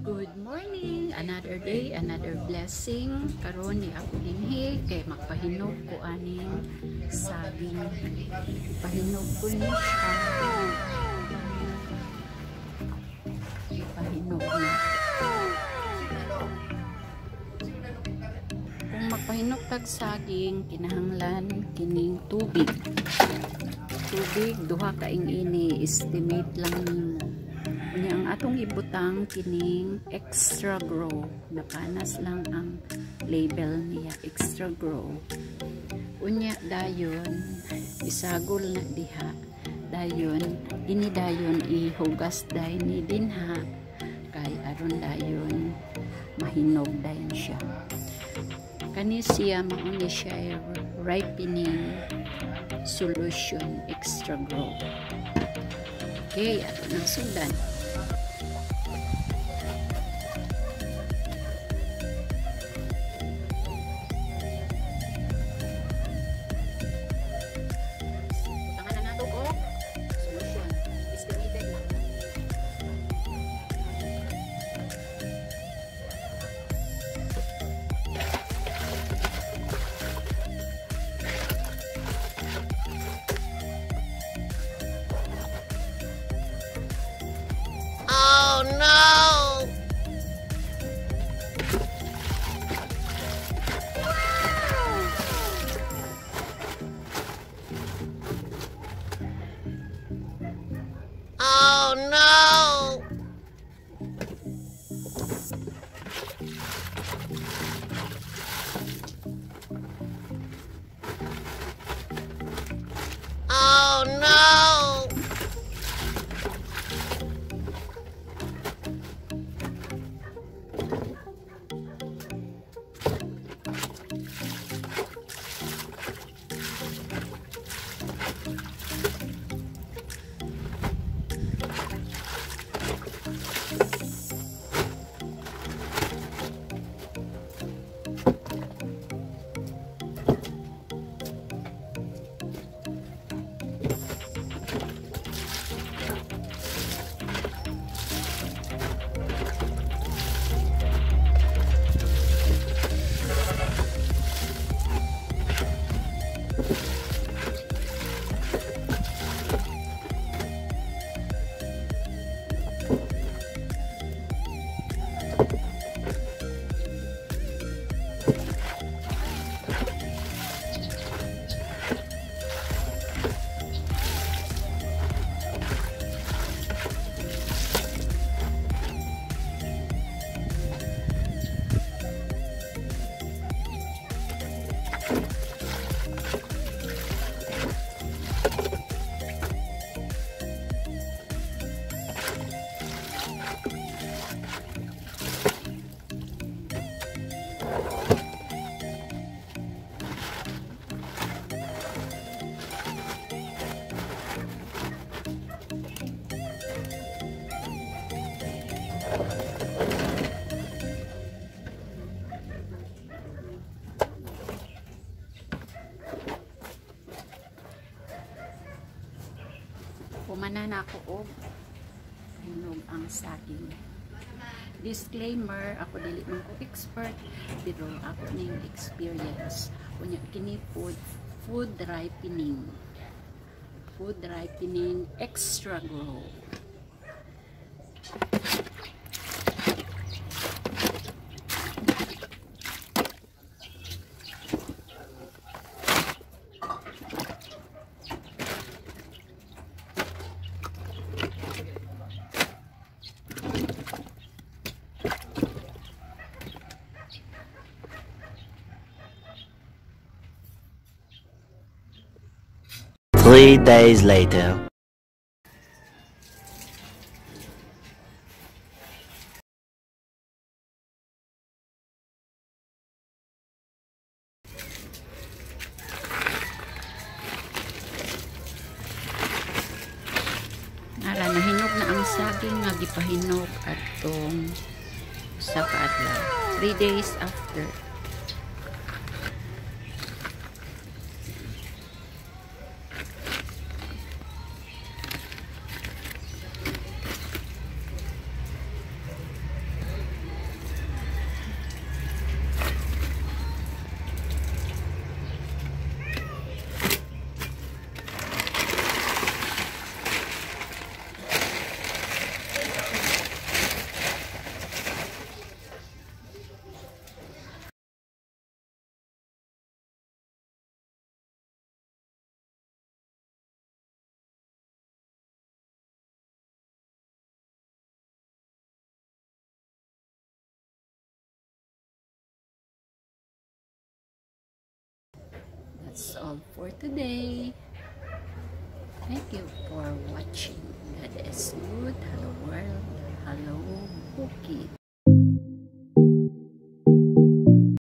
Good morning! Another day, another blessing. Karon ni ako dinhi kay magpahinog ko aning saging. Pahinog ko ni siya. Ipahinog na. Kung magpahinog tag saging, kinahanglan kining tubig. Tubig, duha ka ini, estimate lang nimo. Unya ang atong ibutang kining Extra Grow. Napanas lang ang label niya, Extra Grow. Unya dayon isagol na diha. Dayon ini dayon ihugas dayon ni dinha kay aron dayon mahinog dayon siya. Kani siya mao ni siya ripening solution Extra Grow. Okay, ato nang sundan. Oh no! Oh no! Oh no! Humana na ako og hinog ang saging. Disclaimer, ako dili man ko expert, pero ako ning experience. Unya kini food ripening. Food ripening Extra Grow. 3 days later. Nara, nahinog na ang saging nga gipahinog atong sa kaadlaw. 3 days after. That's all for today. Thank you for watching. God is good. Hello, world. Hello, bukid.